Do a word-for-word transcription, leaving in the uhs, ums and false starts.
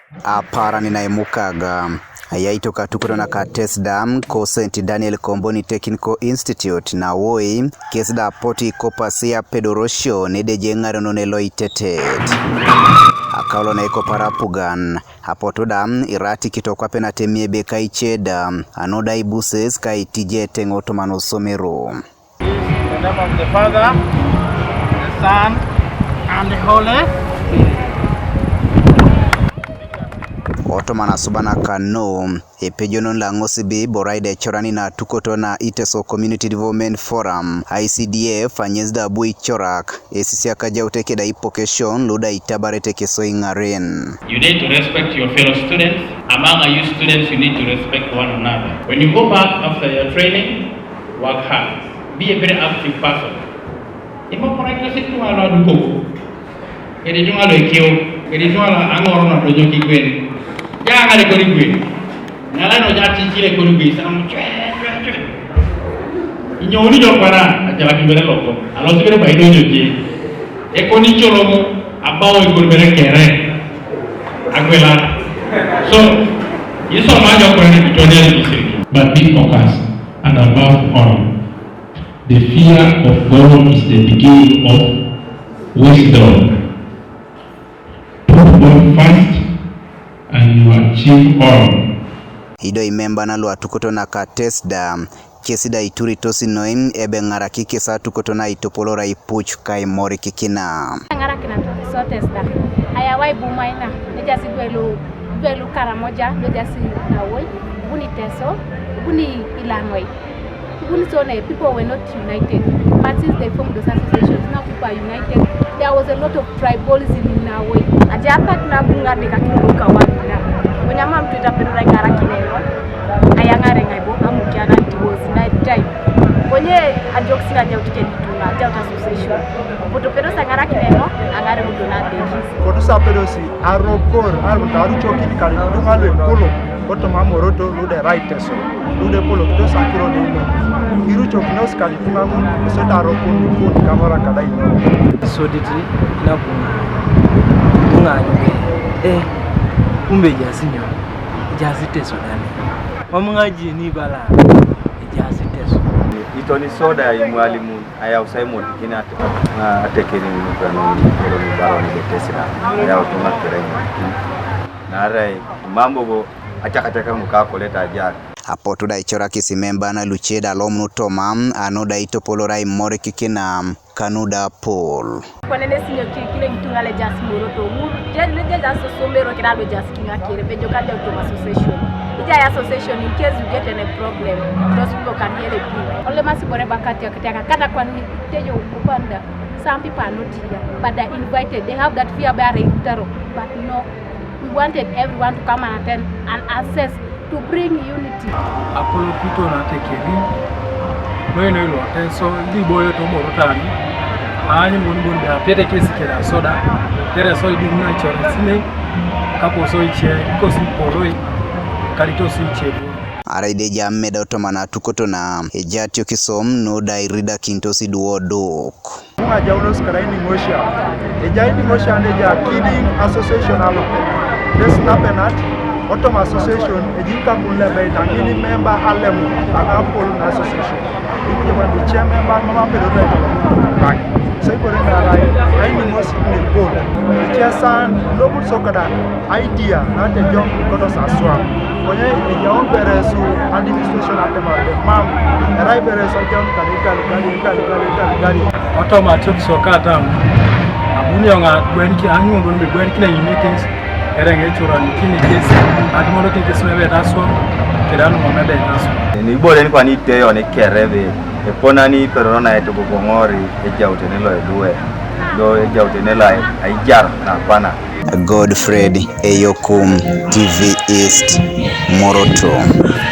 Aparan na imukaga. Ayaito katukoto na ka TESDA ko Saint Daniel Komboni Technical Institute na woi, kes da poti ko pasia pedorosio ne deje ng'aro no ne lo itetet. Akaulo na iko parapugan. Apotu da irati kito kwa pena temie be ka icheda. Ano da ibuses ka itije teng'o to mano somero. In the name of the Father, the Son, and the Holy Spirit. Otomana subana kano epejonon la ng'osibi boraide chorani na tukoto na Iteso Community Development Forum, I C D F, anyezda bui chorak esisia kajaute keda ipokeshon luda itabarete keso ing'aren. You need to respect your fellow students. Among you students, you need to respect one another. When you go back after your training, work hard. Be a very active person. Imo kora kila siku alo aduko. Kedi tunga lo ikio. Kedi tunga lo angoro na dojo ki gwen. Ja ngare kori gwen. Ngala no ja ti chire kori gwen. Sana mo chwe, chwe, chwe. Inyo uni jo kwara, ajala ki bere loko. Alo si bere ba ido jo je. E koni cholo mo, abawo e kori bere kere. Agwela. So, iso ma jo kwara ni kitonya ni kisiriki. But be focused, and above all, the fear of God is the beginning of wisdom. Put God first, and you achieve all. Ido imemba na lwa tukoto na ka TESDA, kesida ituri tosi noim ebe ng'araki kesa tukoto na itopolora ipuch kai mori kikina. Ng'araki na toki so TESDA. Aya wai bumaina, ne jasi gwelo, gwelo Karamoja, ne jasi na woi, buni Teso, buni Ilang'oi. Even so, eh, people were not united. But since they formed those associations, now people are united. There was a lot of tribalism in our way. Aja apat na bunga de katulu kawan na. Punya mam tu tapi rai kara kinero. Ayang are ngai bo kamu kiana, it was night time. Punya ajok sina jauh tiket itu na jauh association. Putu pero sangara kinero, angare utu na de. Kodu sa pero si arokor, arokor aru choki kali tunga lo kulo. Koto mamoroto lude right eso. Lude polo kito sakiro ni mo. Iru chok nos kali tunga mo. Sota ro kun kun kamara kada ino. Soditi na bunga. Bunga ni. Eh. Kumbe jasinyo. Jasite sodani. Mamunga jini bala. Jasite so. Itoni soda ya mwalimu aya usaimo kina atekeri ni kwa no ni baro ni betesira. Aya utuma kere ni. Nare mambo go achakataka mukakoleta ajali. Apotu da ichora kisi memba na lucheda lomnu toma, ano da itopolora imore kikina kanuda pol. Kwanene sinyo ki-, kile kitu ngale jas moro to mu. Je, le je jas so mero kina lo jas kinga kere, be joka de to association. Ija ya association, in case you get any problem, those people can help you. Ole masi bore bakati ya kitaka, kata kwa nini tejo kupanda. Some people are not here, but they're invited. They have that fear bearing, but no. We wanted everyone to come and attend and assess to bring unity. Apolo pito na tekeri. No ino ilo tenso di boyo to moro tani. Ani mun mun da pete kesi kera soda. Tere so di mun chora sine. Kapo so iche, ko si poroi. Kalito si iche. Ara ide jam medo to mana tukoto na ejatio kisom no da irida kinto si duo dok. Bunga jaunos kara ini ngosha. Eja ini ngosha ne ja kidding association alo. Des napenat, otom association, eji kakun lebe itangini member alemu, aga pol na association. Iku jaman di chair member mama pedo na ito. Sai kore na rai, aini ngos ne pol. Ikia san, lobut sokada, idea, na te jom koto saswa. Konye ejaun beresu administration atemar de mam. Erai beresu ajaun kali, kali, kali. Automatic so katam. Abuni onga gwen ki anyu ngun be gwen ki na meetings. Erenge churan kini kesi. Atmondo kini kesi mebe taso. Kedanu mebe taso. Ni bore ni kwani teyo ni kerebe. Epona ni perona eto gogongori ejaute ni lo edue. Do ejaute ni lo aijar na pana. Godfred Eyokum, T V East, Moroto.